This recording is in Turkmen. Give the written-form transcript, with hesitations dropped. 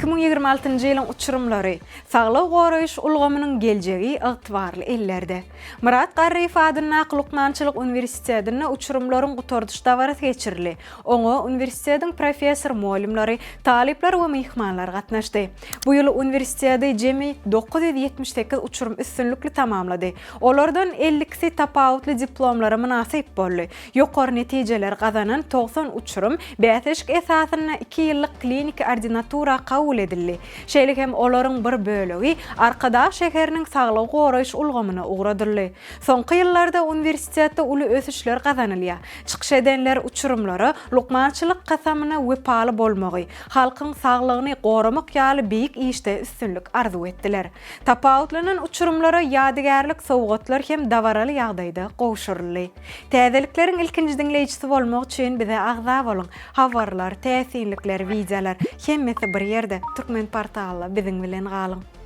2026-njy ýylyň uçurymlary, Saglygy goraýyş ulgamynyň geljegi ygtybarly ellerde. Myrat Garryýew adyndaky lukmançylyk uniwersitetinde uçurymlaryň gutardyş dabarasy geçirildi. Oňa uniwersitetiň professor-mugallymlary, talyplar we myhmanlar gatnaşdy. Bu ýyl uniwersiteti jemi 978 uçurym üstünlikli tamamlady. Olardan 52-si tapawutly diplomlara mynasyp boldy. Ýokary netijeleri gazanan 90 uçurym bäsleşik esasynda iki ýyllyk kliniki ordinatura kabul edildi. Şeýle hem olaryň bir bölegi Arkadag şäheriniň saglygy goraýyş ulgamyna ugradyldy. Soňky ýyllarda uniwersitetde uly ösüşler gazanylýar. Çykyş edenler uçurymlara lukmançylyk kasamyna wepaly bolmagy, halkyň saglygyny goramak ýaly beýik işde üstünlik arzuw etdiler. Tapawutlanan uçurymlara ýadygärlik sowgatlar hem dabaraly ýagdaýda gowşuryldy. Täzelikleriň ilkinji diňleýjisi bolmak üçin bize agza boluň! Habarlar, täsinlikler, wideolar, hemmesi bir ýerde, Türkmenportalda biziň bilen galyň!